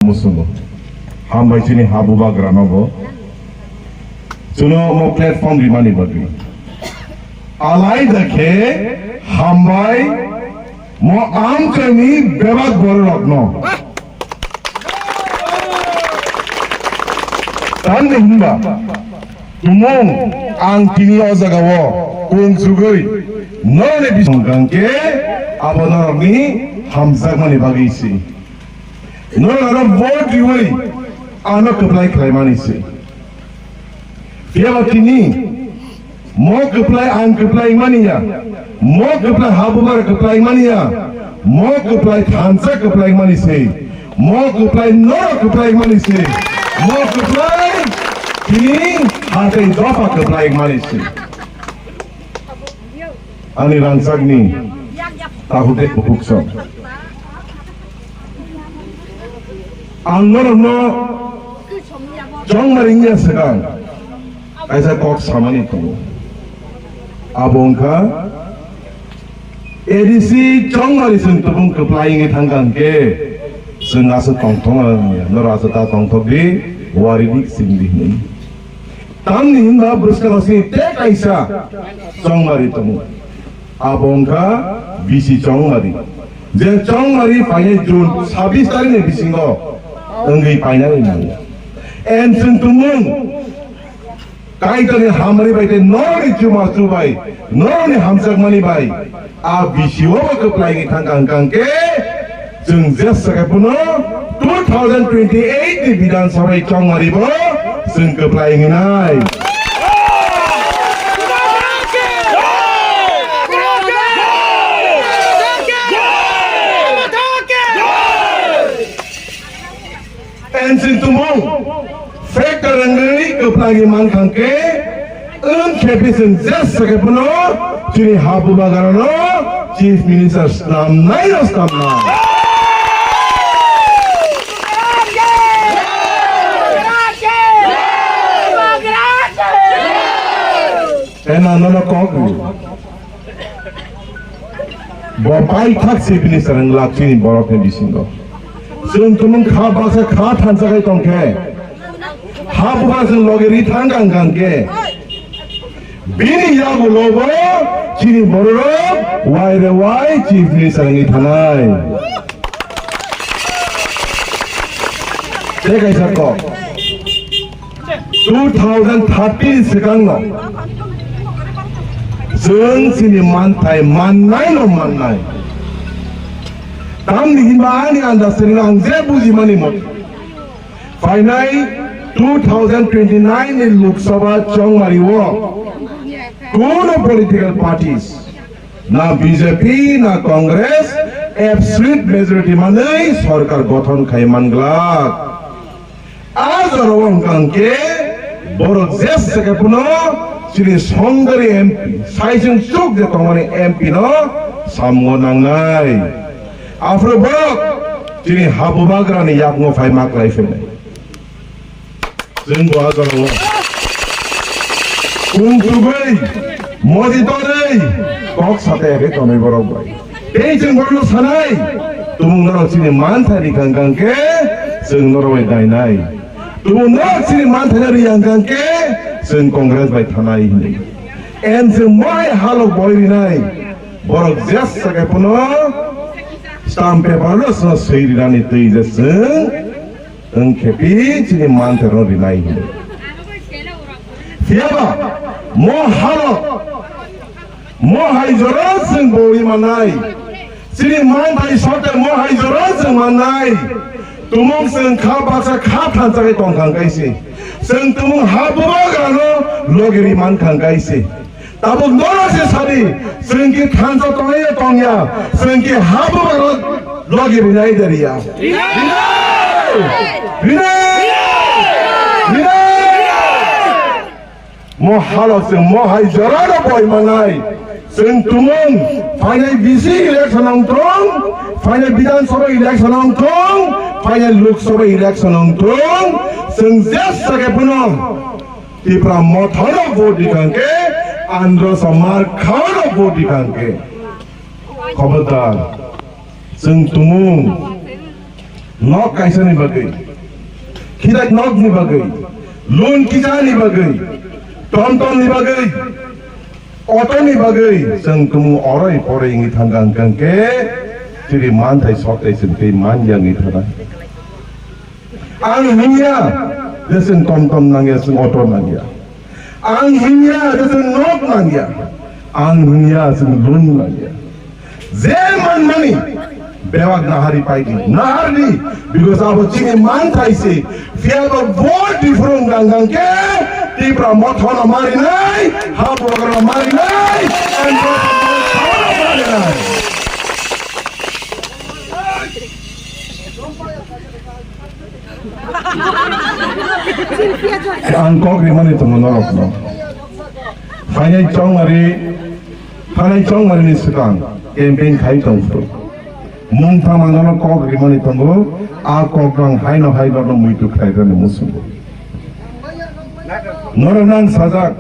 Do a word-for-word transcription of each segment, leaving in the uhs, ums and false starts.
Musungo. Hambai chini habu bagra nogo. Chuno mo platform rimani bagwi. Alai da khe hambai mo amchani bebak borok no. Tamni hinba. Tumung ang tini o jaga o kung sugui norokni bising hwnkha hwnkhe abo norokni hamjakmani bagwi se. Norok aro vote riui ano kwplai khlaimani se. Phiyaba tini mo kwplai ang kwplai mani ya. Mo kwplai habubar kwplai mani ya, mo kwplai thansa kwplai mani se, mo kwplai norok kwplai mani se, mo kwplai tini hatai dopha kwplai mani se. Ani rangchakni takhuk tei bukhuk song. Ang norokno chongmari wngya swkang kaisa kok samani tongo. Abo wngkha A D C chongmari chwng tubung kwplai wngwi thangkha hwnkhe chwng aswk tongthok wngya, norok aswk ta tongthok di, wari di, sing di hwnwi. Tamni hinba bwskango sini tei kaisa chongmari tongo. Abo wngkha B C Chongmari. Je Chongmari phainai June sabbish tarikni bisingo wngwi painani nango. En chwng tumung Kaitorni hamari bai tei norokni chubachu bai, norokni hamjakmani bai, a B C O bo kwplai wngwi thangkha hwnkha hwnkhe, chwng jesa khe phano two thousand twenty-eight ni Bidhan Sabha chongmari bo chwng kwplai wngnai. Ensin tumung factor wngwi kwplai mankha hwnkhe, wng khe bising jesa khe phano chini ha bubagrano Chief Minister snamnai no snamnai. Ena nono kok ri. Bo paithak se bini sarang lak chini borok ni bisingo. Chwng tumung kha baksa kha thansa khai tong khe. Ha bugra chwng loge ri thang gang gang khe. Bini yagulo bo chini borok wai re wai chief ni sarang ni thanai. Tei kaisa kok. Two thousand thirty ni swkangno chwng chini manthai mannai no mannai. Tamni hinba ani understanding ang je bujimani mot. Phainai two thousand twenty-nine ni Lok Sabha chongmari o kuno political parties na B J P na Congress absolute majority manwi sorkar gothon khai manglak. A jorao wngkha hwnkhe borok jesa khe phano chini Songdari M P, saisung chuk je tongmani M P no samung nangnai. Aphuru borok chini ha bubagrani yakung phai maklai phainai. Chwng bo a jorao kung tugwi, modi todwi, kok sataya khe tonwi borok bai. Tei chwng borokno sanai, tumung norok chini manthai ri kang kang khe chwng norok bai dainai. Tumung norok chini manthai no ri yang kang khe chwng Congress bai thanai hwnwi. En chwng mohai halok boi rinai, borok jesa khe phano stamp paper no swi rinani twi je chwng wng khe pi chini manthai no rinai hwnwi. Phiyaba mo halok Mohai jora chwng boi mannai. Chini manthai sote mohai jora chwng mannai. Tumung chwng kha baksa kha thansa khe tong kha hwnkhe se. Chwng tumung ha bubagrano logi ri man kha hwnkhe se. Tabuk norok se sadi, chwng ki thansa tongya tongya, chwng ki ha bubagrano logi rinai de riya. Rinai! Rinai! Rinai! Mo halok chwng mohai jorano boi manai. Chwng tumung phainai B C election wng thung, phainai Bidhan Sabha election wng thung, phainai Lok Sabha election wng thung. Chwng jesa khe phano Tipra Mothano vote di kha hwnkhe, Andhra Samar Khano vote di kha hwnkhe. Khobordar, chwng tumung Nok kaisani bagwi, khitai nokni bagwi, lun kisani bagwi, tomtomni bagwi, otoni bagwi chwng tumung oroi poroi wngwi thangkha hwnkhe chini manthai sotai chwng tei manya wngwi thana. Ang hinya je chwng tomtom nangya, chwng oto nangya. Ang hinya je chwng nok nangya. Ang hinya chwng lun nangya. Je manmani bebak nahari paidi, nahardi, because abo chini manthai se, phiyaba bo Tipra wngkha hwnkhe Tipra Motha no marinai, Habugra no marinai, and marinai. Ang kok rimani tongo norokno. Phainai chongmari, phainai chongmari ni swkang campaign khai tong phuru. Mung tama nono kok rimani tongo, a kok rang haino hai nono muitu khlai rani musungo. Norok nang sajak,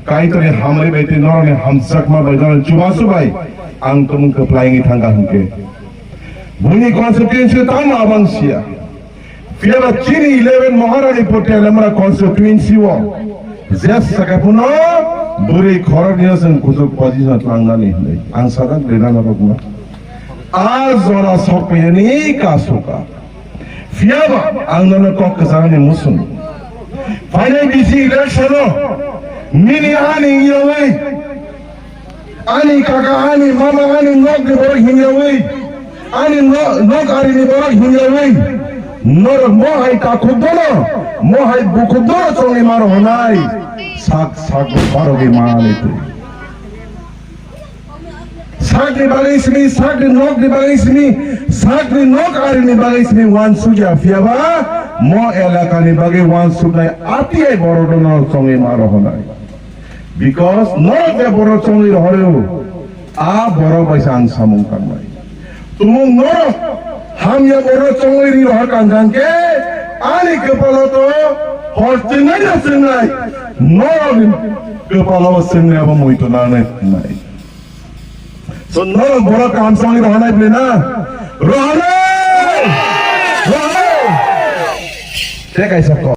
Kaitorni hamari bai tei norokni hamjakma bai norokni chubachu bai ang tumung kwplai wngwi thangkha hwnkhe. Buini constituency tamo abang sia. Phiyaba chini eleven Maharani Patel Lamra constituency o je sakha phano bwrwi khoroknwi o chwng kuchuk position tlangnani hinwi ang sajak de nana rokno. A jora sokphaiyani kasoka. Phiyaba ang nono kok kwcharani musung. Phainai bisi election o nini ani yawi Ani kaka, ani mama, ani nokni borok hinyawi, ani no-, nok arini borok hinyawi, norok mohai takhuk bono, mohai bukhuk bono chongwi ma rohonai, sak sak bo barogwi mani twi. Sakni bagwi simi, sakni nokni bagwi simi, sakni nok arini bagwi simi wansukya phiyaba, mo elakani bagwi wansuknai atiyai borok no chongwi ma rohonai. Because norok je borok chongwi rohoro, a borok bai se ang samung tangnai. Tumung norok hamya borok chongwi ri rohor kang kang khe, ani kwpalo to hor chengnai na chengnai, norokni kwpalo bo chengnai abo muitu nangnai thangnai. So norok borok kaham chongwi rohornai bwle na? Rohornai! Rohornai! Tei kaisa kok.